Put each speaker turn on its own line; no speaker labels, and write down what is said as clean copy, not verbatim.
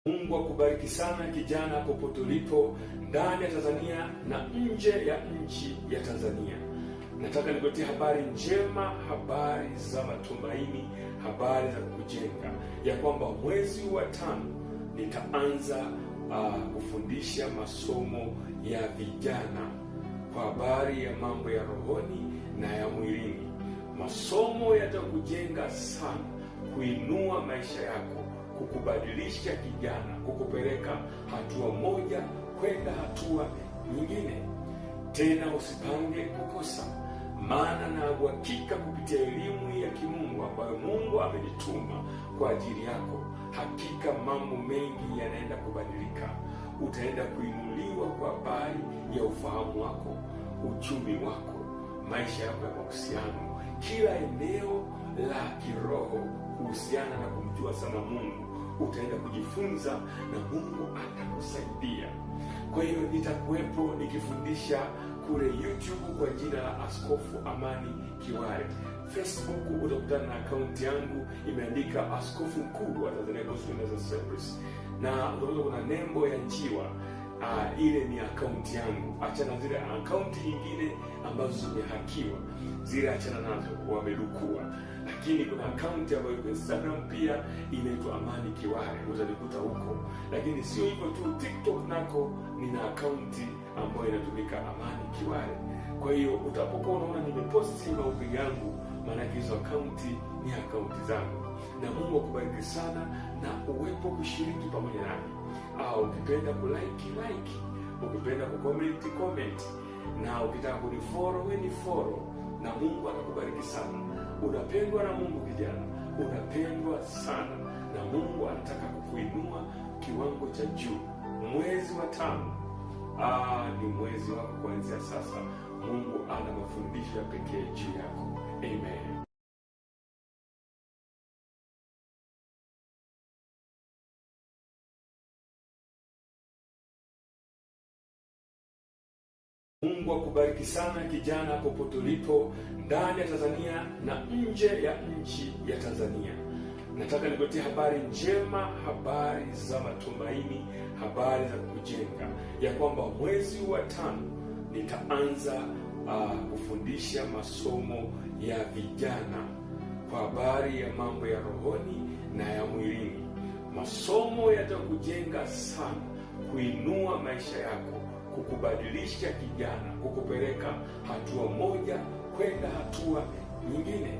Mungu akubariki sana kijana, popote ulipo ndani ya Tanzania na nje ya nchi ya Tanzania. Nataka nikuletea habari njema, habari za matumaini, habari za kukujenga, ya kwamba mwezi wa tano nitaanza kufundisha masomo ya vijana kwa habari ya mambo ya rohoni na ya mwilini. Masomo yatakujenga sana, kuinua maisha yako, kukubadilisha kijana, kukupeleka hatua moja kwenda hatua nyingine. Tena usipange kukosa, maana na uhakika kupitia elimu ya kimungu ambayo Mungu amenituma kwa ajili yako, hakika mambo mengi yanaenda kubadilika. Utaenda kuinuliwa kwa habari ya ufahamu wako, uchumi wako, maisha yako ya mahusiano, kila eneo la kiroho kuhusiana na kumjua sana Mungu utaenda kujifunza na Mungu atakusaidia. Kwa hiyo nitakuwepo nikifundisha kule YouTube kwa jina la Askofu Amani Kiwale. Facebook utakutana na akaunti yangu imeandika Askofu Mkuu wa Tanzania Gospel Assemblies, na utakuta kuna nembo ya njiwa. Ile ni akaunti yangu. Achana zile akaunti nyingine ambazo zimehakiwa, zile achana nazo, wamedukua. Lakini kuna akaunti ambayo iko Instagram pia inaitwa Amani Kiwale, utanikuta huko. Lakini sio hivyo tu, TikTok nako nina akaunti ambayo inatumika Amani Kiwale. Kwa hiyo utapokuwa unaona nimeposti mahubiri yangu, maanake hizo akaunti ni akaunti zangu. Na Mungu akubariki sana na uwepo kushiriki pamoja nami, au ukipenda kulike like, ukipenda kucomment comment, na ukitaka kunifollow we ni follow, na Mungu atakubariki sana. Unapendwa na Mungu kijana, unapendwa sana na Mungu, anataka kukuinua kiwango cha juu. Mwezi wa tano ni mwezi wako kuanzia sasa. Mungu ana mafundisho ya pekee juu yako. Amen. Mungu akubariki sana kijana, popote ulipo ndani ya Tanzania na nje ya nchi ya Tanzania. Nataka nikuletea habari njema, habari za matumaini, habari za kukujenga, ya kwamba mwezi wa tano nitaanza kufundisha masomo ya vijana kwa habari ya mambo ya rohoni na ya mwilini. Masomo yatakujenga sana, kuinua maisha yako, kukubadilisha kijana, kukupeleka hatua moja kwenda hatua nyingine.